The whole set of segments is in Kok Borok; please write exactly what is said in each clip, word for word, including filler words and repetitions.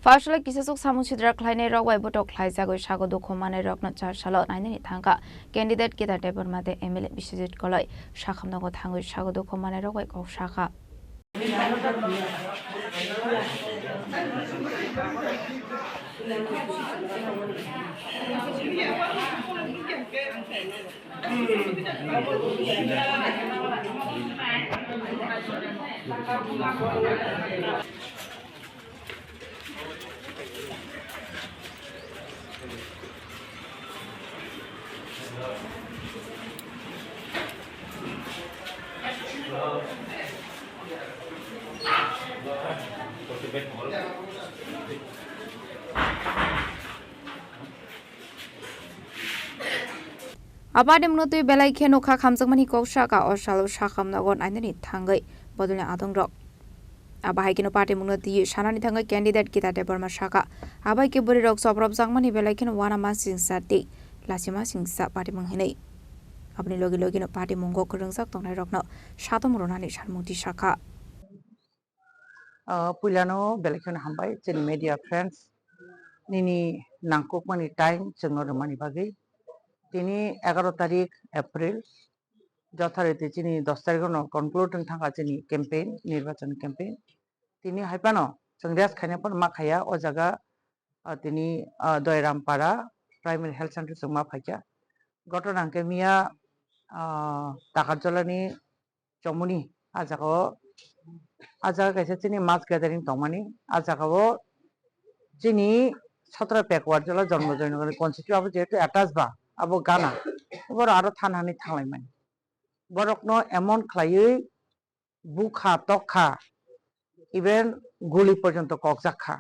Phasalo kisasuk samung sidra khlainai rok bai botok khlaijagwi sago dukhu manai rokno char salo nainani thangkha candidate Gita Debbarma tei M L A Biswajit Koloi. Sakhamnogo thangwi sago dukhu manai rok bai kok sakha. A party mungno twi belai khe nokha khamjakmani kok sakha o salo sakhamnogo nainani thangwi bodolni adongrok. Abo hai kheno party mungno twi sanani thangwi candidate Gita Debbarma sakha, abo hai khe bwrwirok chopropjakmani belai kheno uanama singsa tei lachima singsa party mung hinwi. Aboni logi logino party mungo kwrwngjak tongnairokno satung rwnani sanmung tisakha. Ah, puilano belai kheno hambai chini media friends, nini nangkukmani time chwngno rwmani bagwi. Tini egaro tarik April, jothariti chini dos tarikno conclude wng thangkha chini campaign, nirbachon campaign. Tini hai phano chwng rest khaina phano ma khaiya o jaga, ah, tini, ah, Doirampara Primary Health Center chwng ma phaikha. Gotona hwnkhe miya, ah, Takarjolani Chomoni, ah jaga o, ah jaga kaisa chini mass gathering tongmani, ah jaga o chini Sotra Pekwa jila Jonmo Joynagar constituency abo jehetu attach ba, abo gana, borok aro than hani thanglaimani. Borokno emon khlaiwi bukha, tokha, even guli porjonto kokjak kha.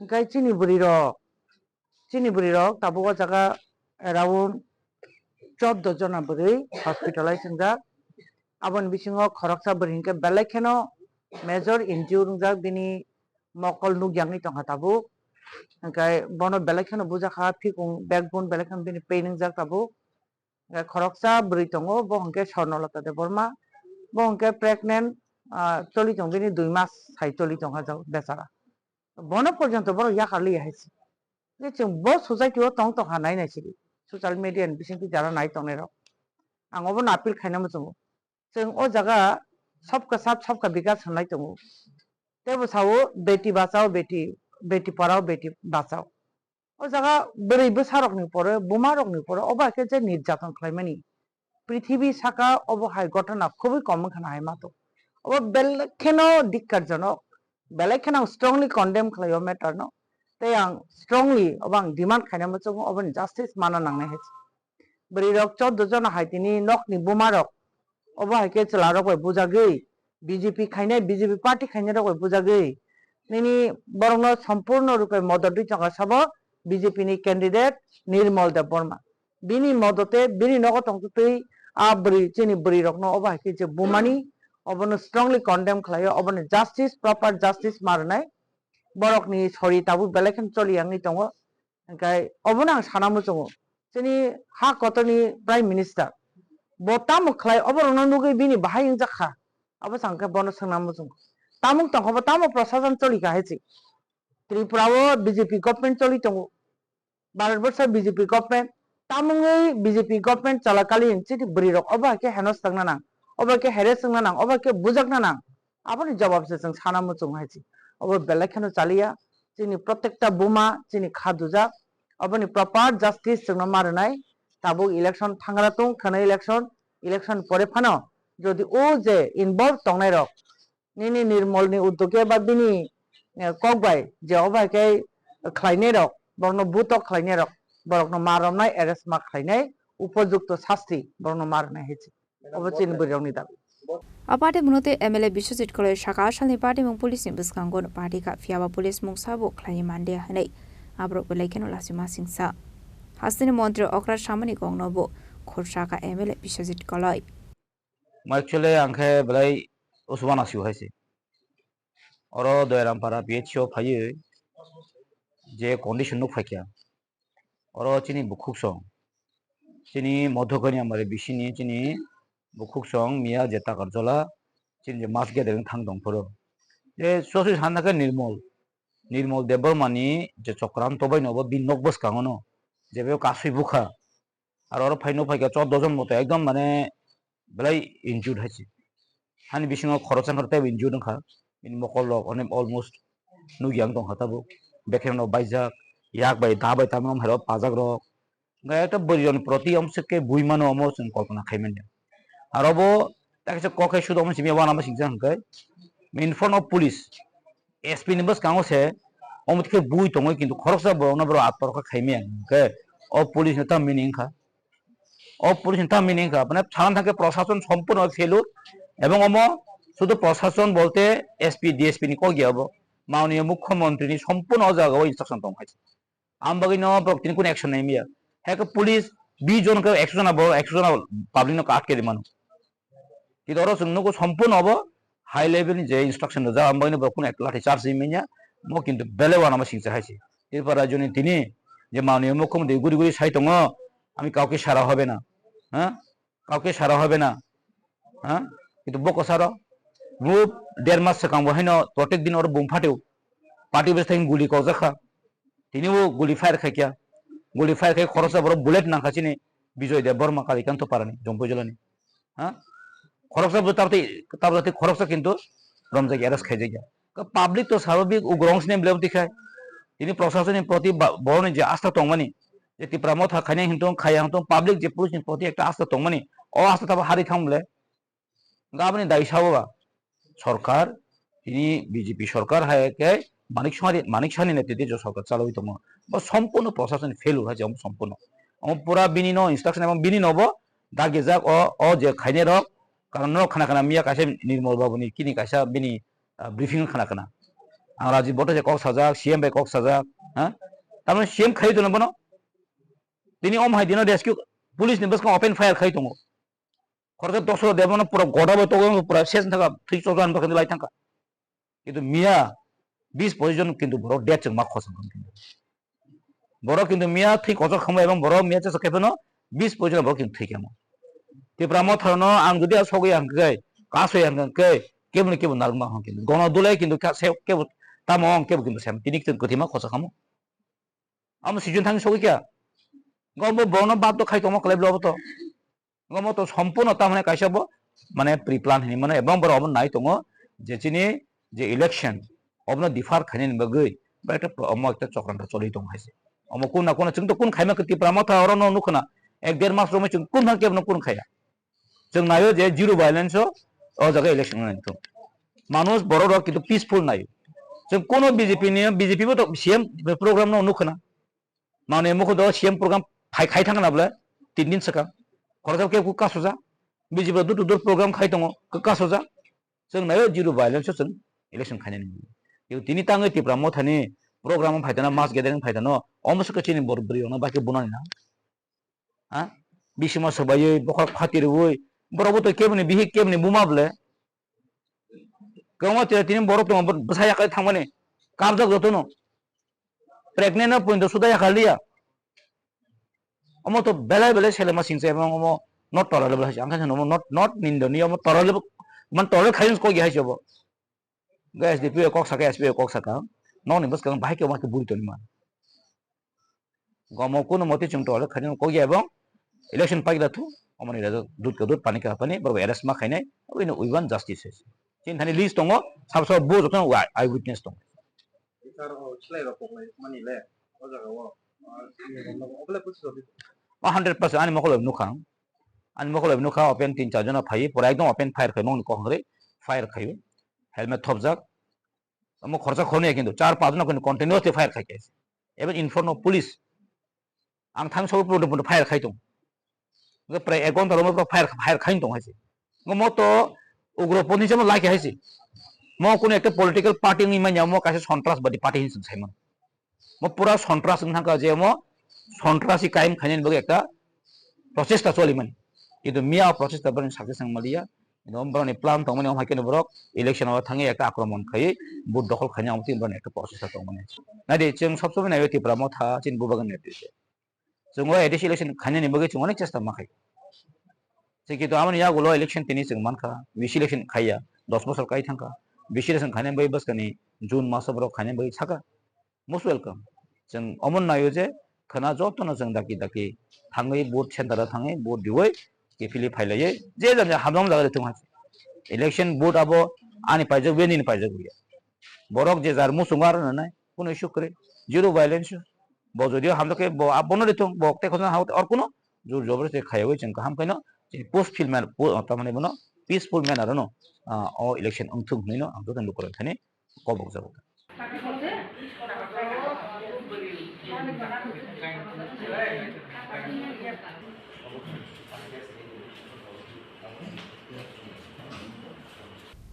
Hwnkhe chini bwrwirok, chini bwrwirok tabuk o jaga around chordo jona bwrwi hospitalize wngjak. Aboni bisingo khoroksa bwrwi hwnkhe belai kheno major injury wngjak, bini mokol nukyangwi tongkha tabuk. Hwnkhe bono belai kheno bujakha, phikung backbone belai kheno bini pain wngjak tabuk. Hwnkhe khoroksa bwrwi tongo, bo hwnkhe Swarnalata Debbarma, bo hwnkhe pregnant, ah, choli tong, bini dui mas sai choli tongkha bechara. Bono porjonto borok yakar liya hai se. Je chwng bo society o tong tongkha nai nai sidi. Social media ni bisingtwi jara nai tongnai rok. Ang obono appeal khaina muchungo. Chwng o jaga sabka saath sabka bikas hwnlai tongo. Teibo sao beti bachao beti, beti padhao beti bachao. O jaga bwrwi bwsarokni pore, bumarokni pore, obo hai khe je nirjaton khlaimani. Prithibi saka obo hai gotona khubui kom wngkha na hai mato. Obo belai kheno dikkarjonok, belai kheno ang strongly condemn khlai o matter no. Tei ang strongly obo ang demand khaina muchungo oboni justice mana nangnai hai. Bwrwi rok chordo jona hai tini nokni buma rok, obo hai khe chwla rok bai bujagwi, B J P khainai, B J P party khainai rok bai bujagwi, nini borokno sompurno rupe modot rwi tongo sabo B J P ni candidate Nirmal Debbarma. Bini modote, bini nogo tongtwtwi a bwrwi, chini bwrwi rokno obo hai khe je bumani, obono strongly condemn khlaio, oboni justice, proper justice ma rwnai. Borokni sori tabuk belai kheno choli yangwi tongo. Hwnkhe obono ang sana muchungo, chini ha kotorni Prime Minister bo tamo khlai, oborokno nugwi bini bahai wngjak kha, abo sa hwnkhe bono swngna muchungo. Tamung tongkha bo tamo prosason choli kha hai se. Tripura o B J P government choli tongo, Bharat borsho B J P government, tamungwi B J P government chalakalin chini bwrwi rok obo hai khe henos tangna nang, obo hai khe harass wngna nang, obo hai khe bujakna nang. Aboni jawab se chwng sana muchung hai se. Obo belai kheno chaliya. Chini protekta buma chini kha dujak. Oboni proper justice chwngno ma rwnai. Tabuk election thangra tung khwna election, election pore phano jodi o je involve tongnai rok nini Nirmol ni uddog e ba bini, eh, kok bai je obo hai khe khlainai rok, borokno butok khlainai rok, borokno ma romnai, arrest ma khlainai, upojukto sasti borokno ma rwnai hai se. Obo chini bwrwi rokni dabi. A party mungno tei M L A Biswajit Koloi saka, asalni party mung police ni bwskango no party kha, phiya ba police mung sabo khlai mande hinwi aborok belai kheno lachima singsa. Hasteni montri okra samani kokno bo khorsa kha M L A Biswajit Koloi. Mo actually ang khe belai usubana sio hai se. Oro Doyarampara P H C o phaiwi je condition nuk phaikha. Oro chini bukhuksong, chini Modhokani Amari bisini chini bukhuksong miya je Takarjola, chini je mass gathering thang tong phuru. Je sosi sana khe Nirmol. Nirmal Debbarma ni je chokranto bai no bo bini nok bwskango no, je bo kasui bukha. Aro oro phai no phaikha chordo jon moto ekdom mane belai injured hai se. Hani bisingo khoroksa wngkha tei injured wngkha. Bini mokol rok onek almost nukya wng tongkha tabuk. Bekereng rok baijak, yak bai da bai tamo hai rok pajak rok. Hwnkhe ekta bwrwi rokni proti omo se khe bui mano omo chwng kolpona khai manya. Aro bo takisa kok hai sudo omo simi wana bo singsa hwnkhe in front of police, S P ni bwskango se omo khe bui tongwi kintu khoroksa borokno borok attorok khai manya hwnkhe o police ni tam meaning wngkha. O police ni tam meaning wngkha, mane sana thangkhe prosason sompurno failure ebong omo sudu prosason bolte S P, D S P ni kok ya obo. Mananiya Mukhyamantri ni sompurno o jaga o instruction tong hai. Ang bagwi no borok tini kunu action nai maya. Hai khe police bis jon khe ekso jona borok, ekso jona public no atke ri mano. Kintu oro chwng nugo sompurno obo high level ni je instruction rijak, ang bagwi no borok kunu ekta lathi charge ri manya, mo kintu belai uanama singcha hai se. Tripura rajyo ni tini je mananiya mukhyamantri guri guri sai tongo, "আমি কাউকে ছাড়া হবে না, হ্যাঁ, কাউকে ছাড়া হবে না, হ্যাঁ?" Kintu bo kwcharo, bo der mas swkang bo haino protek din oro bum phatio, party bwsai guli kokjak kha. Tini bo guli fire khai kya, guli fire khai khoroksa borok bullet nang kha chini Bijoy Debbarma Kalikanto Parani, Jompui Jilani. Ha? Khoroksa bo tabtai, tabtai khoroksa kintu romjak arrest khai jakya. Ka public to sababik ugrong sini bole tikhai. Tini prosason ni proti ba-, boroni je asta tongmani, je Tipra Motha khainai hintung khaya hintung public je police ni proti ekta asta tongmani, o asta tabo hari thang bole. Gaboni dai sabo ba sorkar, tini B J P sorkar hai khe Manik Sahani, Manik Sahani netrite je sorkar chalwi tongo. Bo sompurno prosason failure hai je omo sompurno. Omo pura bini no instruction ebong bini no bo dagijak o, o je khainai rok, karon no khana khana miya kaisa Nirmal Babu ni kini kaisa bini, ah, briefing khana khana. Ang Rajiv Bhatta je kok sajak, C M bai kok sajak, ha? Tamoni C M khai tono bono. Tini om hai dino rescue police ni bwskango open fire khai tongo. Khoroksa dosro debano pura goda bai togo, pura ses thangka, thwi chokjak ani bagwi lai thangka. Kintu miya bis pochisjon kintu borok death chwng ma khosong kha kintu. Borok kintu miya thwi kochok khambai ebong borok miya chasa khe phano bis pochisjon borok kintu thwi kha mo. Tipra Motha no ang jodi a sogwi ang khe, kasoi ang khe, kebo no kebo narwk ma hwn kintu. Gono dulai kintu ka se kebo tamo ang kebo kintu sem tini kintu kwthwi ma khosok kha mo. Amo sijun thang sogwi kha. Go bo borok no bap to khai tongma kwlai blo bo to. Omo to sompurno tamani kaisa bo mane pre-plan hinwi mano, ebong borok omo nai tongo je chini je election obono defer khainani bagwi ba ekta pro-, omo ekta chokranto choli tongo hai se. Omo kun na kun chwng to kun khaima khe Tipra Motha oro no nukho na, ek der mas romwi chwng kun thang kebono kun khaiya. Chwng naio je zero violence o, o jaga election wngwi thung. Manuj borok rok kintu peaceful naio. Chwng kuno B J P ni, B J P bo to C M program no nukho na. Manwi mukhu do C M program phai khai thangna bole tin din swkang. Khoroksa kebo kasoja. B J P dutu dur program khai tongo, kasoja. Chwng naio zero violence o chwng election khainani. Tini tangwi Tipra Mothani program phai tano, mass gathering phai tano, omo swkhe chini bor bwrwi ono bai khe bunani na. Ha? Bisima swbaiwi, bokhok phati rwui, borok bo to keboni bihik, keboni buma bole. Kwbangma tini borok tongo, bwsa yakarwi thangmani, kabjak jotono. Pregnant no poito suda yakar liya. Omo to belai belai selema singsa, omo not tolerable hai se. Ang khe sano omo not, not nindoniya, omo tolerable, man tolerable khaiyung kok ya hai se obo. Ga S D P o kok saka, S P o kok saka. Nokni bwskang bahai khe omo khe buri tongma. Gomo kuno moti chwng tolerable khaiyung kok ya ebong election paikla thu, omoni raja dud ka dud, pani ka pani, borok arrest ma khainai, we want justice hai se. Chini thani list tongo, sab sab bo jotono eye witness tongo. Sir, o silai rok kok lai mani le, o jaga o, ah, sini rok no, o kle pusi rok. O hundred percent ani mokol bai nukha. Ani mokol bai nukha, open tin char jona phai, pura ekdom open fire khai, mokni kok hwnwi fire khai. Helmet thopjak. Omo khorsa khornwi kintu char panch jona kintu continuously fire khai khe. Even in front of police. Ang thang sobo pundo pundo fire khai tong. Prai ek ghonta rok fire, fire khai tong hai se. Mo to ugropothi se mo lai khe hai se. Mo kuno ekta political party wngwi manya, mo kaisa sontras-badi party hinwi chwng sai mano. Mo pura sontras wng thangkha je mo sontrasi kaiyung khainani bagwi ekta prochesta choli mani. Kintu miya o prochesta bani success wng maliya. Kintu borokni plan tongmani, omo hai khe borok election o thangwi ekta akromon khaiwi vote dokhol khaina, omo twi borokni ekta prochesta tongmani. Naidi, chwng sob somoi naiwi Tipra Motha chini bubagan netrite. Chwng o A D C election khainani bagwi chwng onek chesta ma khai. Chwng kintu amoni yagulo election tini chwng mankha, V C election khaiya, dos bosor kai thangkha. V C election khainani bagwi bwskani June maso borok khainani bagwi saka. most welcome. Chwng omo naio je khwna jotono chwng daki daki thangwi vote center o thangwi vote diwi kiphilwi phailaiwi je jani hamjak jaga de thung hai. Election vote abo ani paijak bai nini paijak bai. Borok je jar muchungo aro nanai kuno issue kwrwi, zero violence. Bo jodio hamjak khe bo abono de thung, bo tei khosna ha or kuno jor jobor se khaiwi chwng kaham khaino post film, tamani bono peaceful manner no o election wngthung hwnwi no ang joto lukurok thani kobok jago.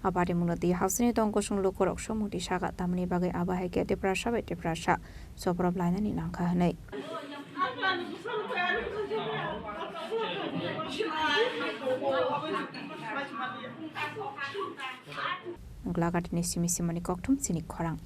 Abari mungno twi hausni tong kusung lukurok somung twi saka tamni bagwi abo hai khe Tiprasa bai Tiprasa sobrop lainani nangkha hwnwi. Glagatini simi simani kokthum chini khorang.